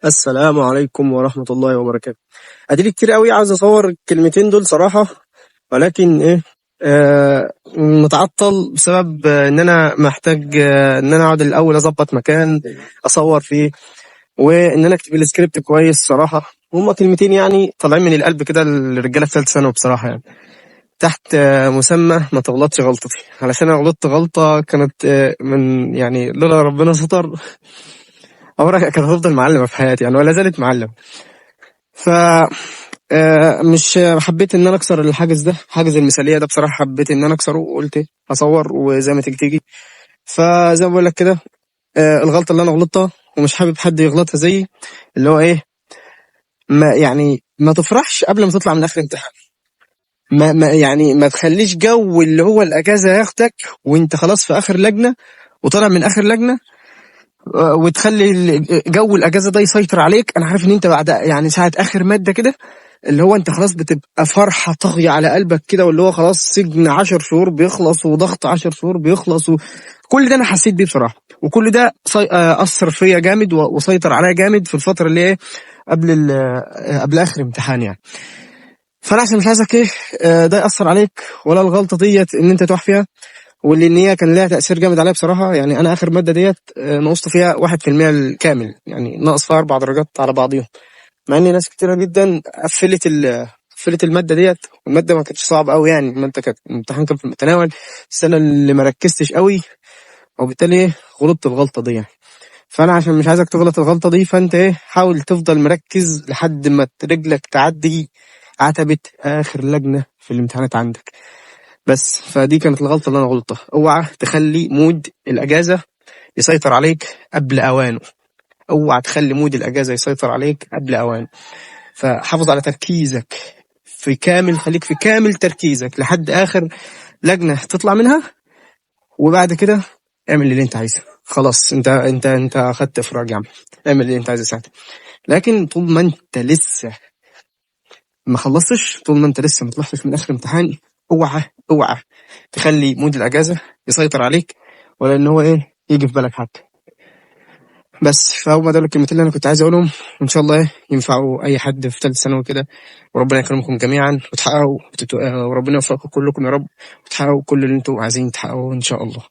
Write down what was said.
السلام عليكم ورحمة الله وبركاته. أديلي كتير قوي عاوز أصور الكلمتين دول صراحة، ولكن إيه متعطل بسبب إن أنا محتاج إن أنا أقعد الأول أظبط مكان أصور فيه، وإن أنا أكتب السكريبت كويس صراحة. هما كلمتين يعني طالعين من القلب كده للرجالة في ثالث ثانوي بصراحة، يعني تحت مسمى ما تغلطش غلطتي، علشان أنا غلطت غلطة كانت من يعني لولا ربنا ستر عمرها كانت هتفضل معلمة في حياتي يعني، ولا زالت معلمة. ف مش حبيت ان انا اكسر الحاجز ده، حاجز المثالية ده بصراحة حبيت ان انا اكسره، وقلت ايه هصور وزي ما تيجي تيجي. فزي ما بقول لك كده، الغلطة اللي انا غلطتها ومش حابب حد يغلطها زيي، اللي هو ايه، ما يعني ما تفرحش قبل ما تطلع من اخر امتحان، ما يعني ما تخليش جو اللي هو الاجازة ياخدك وانت خلاص في اخر لجنة وطالع من اخر لجنة، وتخلي جو الاجازة ده يسيطر عليك. انا عارف ان انت بعد يعني ساعة اخر مادة كده اللي هو انت خلاص بتبقى فرحه طاغية على قلبك كده، واللي هو خلاص سجن 10 شهور بيخلص وضغط 10 شهور بيخلص، وكل ده انا حسيت بيه بصراحة، وكل ده اثر فيا جامد وسيطر عليا جامد في الفترة اللي ايه قبل اخر امتحان يعني. فانا عشان مش عايزك ايه ده ياثر عليك ولا الغلطة ديت ان انت تقع فيها، واللي ان هي كان لها تاثير جامد عليا بصراحة. يعني انا اخر مادة ديت نقصت فيها 1% الكامل، يعني ناقص فيها 4 درجات على بعضيهم، مع ان ناس كتيرة جدا قفلت المادة ديت، والمادة ما كانتش صعبة قوي يعني، المادة كانت الامتحان كان في المتناول، بس انا اللي ما ركزتش قوي وبالتالي غلطت الغلطة دي يعني. فانا عشان مش عايزك تغلط الغلطة دي، فانت ايه حاول تفضل مركز لحد ما رجلك تعدي عتبة اخر لجنة في الامتحانات عندك بس. فدي كانت الغلطة اللي انا غلطتها. اوعى تخلي mood الاجازة يسيطر عليك قبل اوانه، اوعى تخلي mood الاجازة يسيطر عليك قبل اوانه. فحافظ على تركيزك في كامل، خليك في كامل تركيزك لحد اخر لجنة تطلع منها، وبعد كده اعمل اللي انت عايزه. خلاص انت اخدت افراج يا عم، اعمل اللي انت عايزه ساعتها. لكن طول ما انت لسه ما خلصتش، طول ما انت لسه ما طلعتش من اخر امتحان، اوعى تخلي mood الاجازة يسيطر عليك، ولا ان هو ايه يجي في بالك حتى بس. فهم دول الكلمتين اللي انا كنت عايز اقولهم، وان شاء الله ينفعوا اي حد في ثالث ثانوي كده، وربنا يكرمكم جميعا وتحققوا وربنا يوفقكم كلكم يا رب، وتحققوا كل اللي انتوا عايزين تحققوه ان شاء الله.